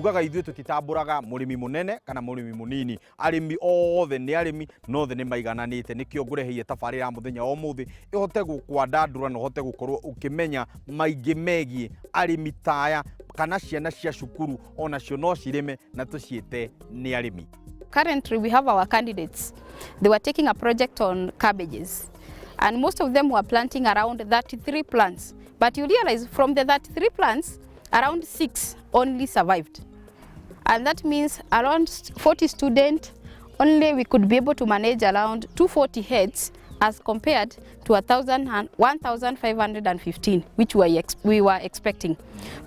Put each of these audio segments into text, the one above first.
Tugaga ithuĩ tũtitambũraga mũrĩmi mũnene kana mũrĩmi mũnini, arĩmi othe nĩ arĩmi na othe nĩ maigananĩte. Nĩkĩo ngũreheire tabarĩra ya mũthenya wa ũmũthĩ ĩhote gũkwandandũra na ũhote gũkorwo ũkĩmenya maingĩ megiĩ arĩmi taya kana ciana cia cukuru onacio no cirĩme na tũciĩte nĩ arĩmi. Currently, we have our candidates. They were taking a project on cabbages, and most of them were planting around 33 plants. But you realize from the 33 plants, around 6 only survived. And that means around 40 students, only we could be able to manage around 240 heads as compared to 1,515, which we were expecting.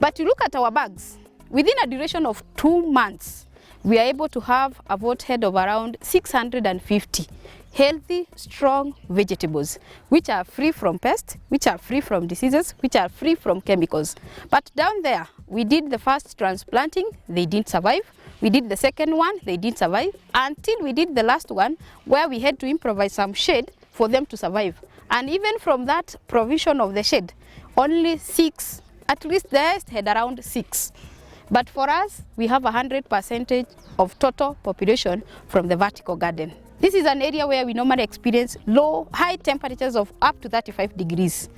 But you look at our bags, within a duration of 2 months, we are able to have a vote head of around 650 healthy, strong vegetables, which are free from pests, which are free from diseases, which are free from chemicals. But down there, we did the first transplanting, they didn't survive. We did the second one, they didn't survive, until we did the last one, where we had to improvise some shade for them to survive. And even from that provision of the shade, only six, at least the rest had around six. But for us, we have 100 percentage of total population from the vertical garden. This is an area where we normally experience low, high temperatures of up to 35 degrees.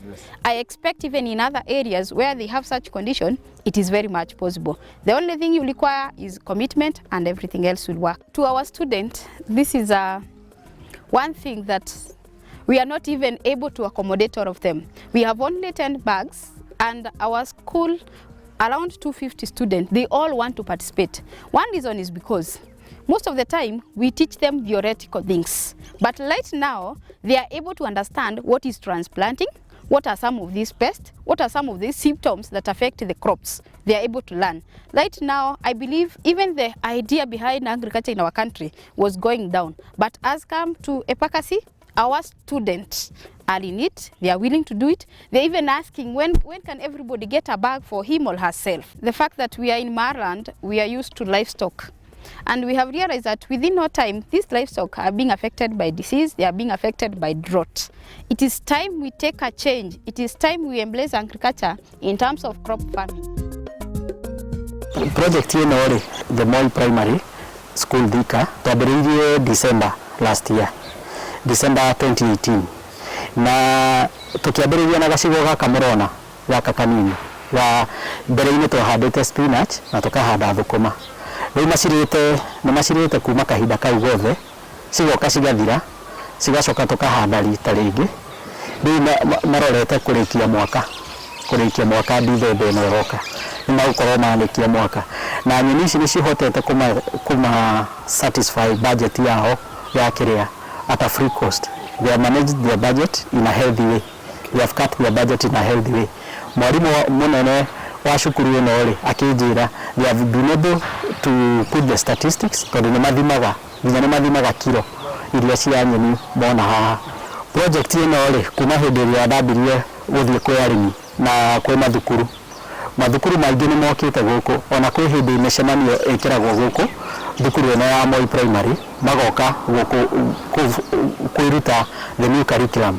I expect even in other areas where they have such condition, it is very much possible. The only thing you require is commitment and everything else will work. To our students, this is a one thing that we are not even able to accommodate all of them. We have only 10 bags and our school around 250 students, they all want to participate. One reason is because most of the time we teach them theoretical things. But right now, they are able to understand what is transplanting, what are some of these pests, what are some of these symptoms that affect the crops. They are able to learn. Right now, I believe even the idea behind agriculture in our country was going down. But as come to Epakasi, our students are in it, they are willing to do it. They're even asking when can everybody get a bag for him or herself. The fact that we are in Marland, we are used to livestock. And we have realized that within no time, these livestock are being affected by disease, they are being affected by drought. It is time we take a change. It is time we embrace agriculture in terms of crop farming. Project ĩno rĩ, the Moi Primary School Thika, twambĩrĩirie December last year, December 2018, na tũkĩambĩrĩria na gacigo gaka mũrona gaka kanini ga mbere-inĩ. Twahandĩte spinach na tũkahanda thũkũma. Rĩu macirĩte, nĩ macirĩte kuma kahinda kau gothe, cigoka cigathira, cigacoka tũkahanda rita rĩngĩ. Rĩu marorete kũrĩkia mwaka Dithemba ĩno ĩroka nĩ magũkorwo marĩkia mwaka na nyeni ici nĩ cihotete kũma satisfy budget yao ya kĩrĩa at a free cost. They have managed their budget in a healthy way. They have cut their budget in a healthy way. Mwarimũ mũnene wa cukuru ĩno rĩ, akĩnjĩra they have been able to put the statistics, tondũ nĩ mathimaga, nginya nĩ mathimaga kiro iria cia nyeni mona haha. Project ĩno rĩ, kuma hĩndĩ ĩrĩa ndambirie gũthiĩ kwĩ arĩmi na kwĩ mathukuru, mathukuru maingĩ nĩ mokĩte gũkũ. Ona kwĩ hĩndĩ mĩcemanio ĩkĩragwo gũkũ thukuru ĩno ya Moi Primary, magoka gũkũ kwĩruta the new curriculum,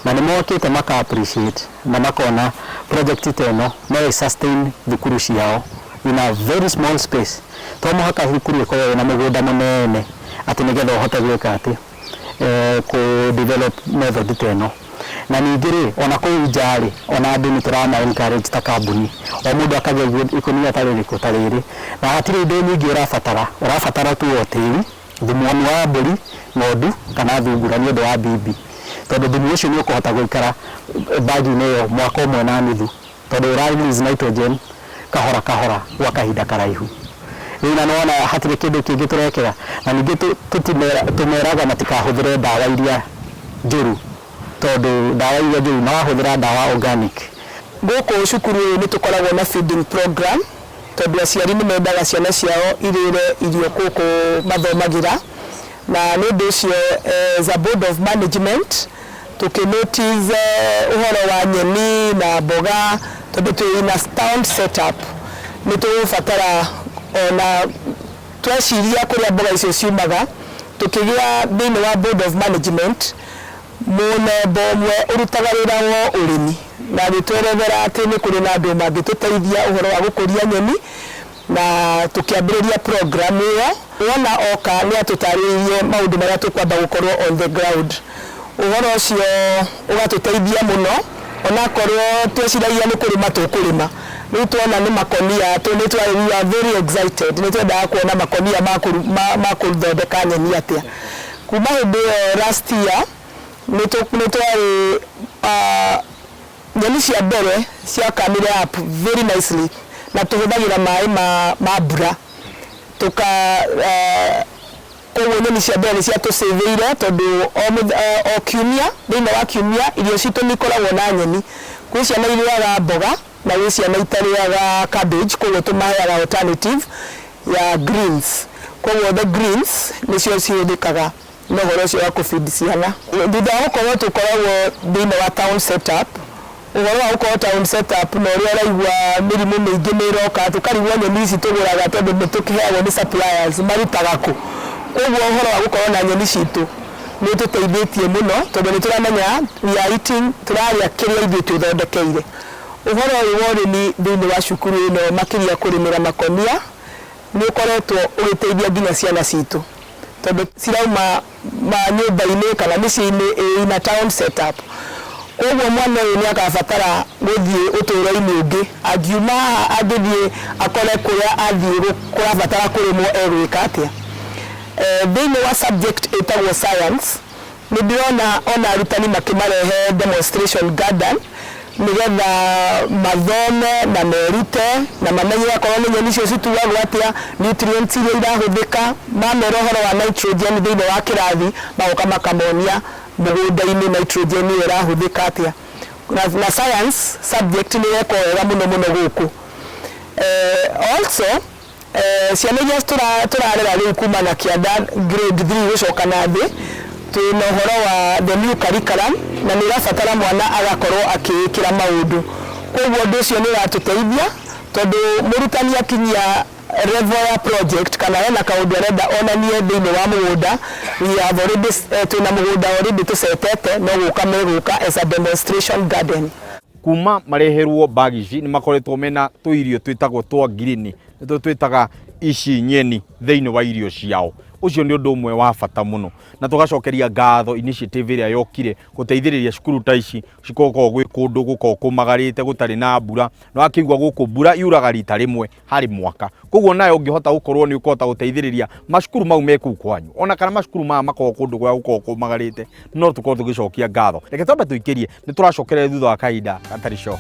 na nĩ mokĩte maka appreciate na makona project ta ĩno no ĩ sustain thukuru ciao in a very small space. To mũhaka thukuru ĩkorwo ĩna mũgũnda mũnene atĩ nĩgetha ũhote gwĩka atĩ kũ develop method ta ĩno. Na ningĩ rĩ, ona kũu nja rĩ, ona andũ nĩ tũrama encourage ta kambuni, o mũndũ akagĩa ikũnia ta rĩrĩkũ ta rĩrĩ, na hatirĩ indo nyingĩ ũrabatara. Ũrabatara tu o tĩri, thumu wa mbũri, ng'ondu kana thungura nĩ ũndũ wa mbimbi, tondũ thumu ũcio nĩ ũkũhota gũikara bagi-inĩ ĩyo mwaka ũmwe na nuthu, tondũ ũra release nitrogen kahora kahora gwa kahinda karaihu. Rĩu na nĩwona hatirĩ kĩndũ kĩngĩ tũrekĩra. Na ningĩ tũmeraga matikahũthĩre ndawa iria njũru, tondũ ndawa iria njũru marahũthĩra ndawa organic. Gũkũ cukuru ũyũ nĩ tũkoragwo na feeding program, tondũ aciari nĩ mendaga ciana ciao irĩre irio gũkũ mathomagĩra. Na nĩ ũndũ ũcio, as a board of management, tũkĩ notice ũhoro wa nyeni na mboga, tondũ twĩ in a town setup, nĩ tũgũbatara ona tweciria kũrĩa mboga icio ciumaga. Tũkĩgĩa thĩinĩ wa board of management mũnembo ũmwe ũrutaga wĩra wa ũrĩmi, na agĩtwerethera atĩ nĩ kũrĩ na andũ mangĩtũteithia ũhoro wa gũkũria nyeni. Na tũkĩambĩrĩria program ĩyo. Wona oka nĩ atũtarĩirie maũndũ marĩa tũkwamba gũkorwo on the ground. Ũhoro ũcio ũgatũteithia mũno, onakorwo tweciragia nĩ kũrĩma tũkũrĩma, rĩu tuona nĩ makonia nĩ twarĩ, we are very excited. Nĩ twendaga kuona makonia ma kũthondeka nyeni atĩa. Kuma hĩndĩ ĩyo last year nĩ twarĩ nyeni cia mbere ciakamire up very nicely, na tũhũthagĩra maĩ ma mbura tuka koguo nyeni cia mbere nĩ ciatũcĩvĩire, tondũ o kiumia, thĩinĩ wa kiumia, irio citũ nĩ ikoragwo na nyeni. Gwĩ ciana irĩaga mboga na gwĩ ciana itarĩaga cabbage, koguo tũmaheaga alternative ya greens. Koguo the greens nĩcio cihũthĩkaga na ũhoro ũcio wa kũfeed ciana. Thutha wa gũkorwo tũkoragwo thĩinĩ wa town setup, ũhoro wa gũkorwo town setup na ũrĩa ũraigua mĩrimũ mĩingĩ nĩ ĩroka, tũkarigwo nyeni ici tũgũraga, tondũ nĩ tũkĩheagwo nĩ suppliers, marutaga kũ? Koguo ũhoro wa gũkorwo na nyeni citũ nĩ ũtũteithĩtie mũno, tondũ nĩ tũramenya we are eating, tũrarĩa kĩrĩa ithuĩ twĩthondekeire. Ũhoro ũyũ wa ũrĩmi thĩinĩ wa cukuru ĩno, makĩria kũrĩmĩra makonia, nĩ ũkoretwo ũgĩteithia nginya ciana citũ, tondũ cirauma ma nyũmba-inĩ kana mĩciĩ-inĩ ĩna town setup. Koguo mwana ũyũ nĩ akabatara gũthiĩ ũtũũro-inĩ ũngĩ. Angiuma haha angĩthiĩ akore kũrĩa athiĩ kũrabatara kũrĩmwo, egwĩka atĩa? Thĩinĩ wa subject ĩtagwo science, nĩ ndĩrona ona arutani makĩmarehe demonstration garden, nĩgetha mathome na merute na mamenye akorwo nĩ nyeni icio cituagwo atĩa, nutrients iria irahũthĩka. Mamera ũhoro wa nitrogen thĩinĩ wa kĩrathi, magoka makamonia mũgũnda-inĩ nitrogen ĩyo ĩrahũthĩka atĩa. Na science subject nĩ yekwo wega mũno mũno gũkũ. Also, ciana iria tũrarera rĩu kuma na kĩanda grade 3 gũcoka na thĩ, twĩna ũhoro wa the new curriculum, na nĩ ũrabatara mwana agakorwo akĩĩkĩra maũndũ. Koguo ũndũ ũcio nĩ ũratũteithia, tondũ mũrutani akinyia level ya project kana hena kaũndũ arenda onanie thĩinĩ wa mũgũnda, we have already, twĩna mũgũnda already tũcetete, no gũka megũka as a demonstration garden. Kuma mareherwo bag ici, nĩ makoretwo mena tũirio twĩtagwo twa ngirini, nĩtwo twĩtaga ici nyeni thĩinĩ wa irio ciao. Ũcio nĩ ũndũ ũmwe wa bata mũno, na tũgacokeria ngatho initiative ĩrĩa yokire gũteithĩrĩria cukuru ta ici cikoragwo gwĩ kũndũ gũkoragwo kũmagarĩte, gũtarĩ na mbura. Na wakĩigua gũkũ mbura yuraga rita rĩmwe harĩ mwaka, koguo nayo ũngĩhota gũkorwo nĩ ũkũhota gũteithĩrĩria macukuru mau me kũu kwanyu, ona kana macukuru maya makoragwo kũndũ kũrĩa gũkoragwo kũmagarĩte, no tũkorwo tũgĩcokia ngatho. Reke twambe tũikĩrie, nĩ tũracokerera thutha wa kahinda gatarĩ coho.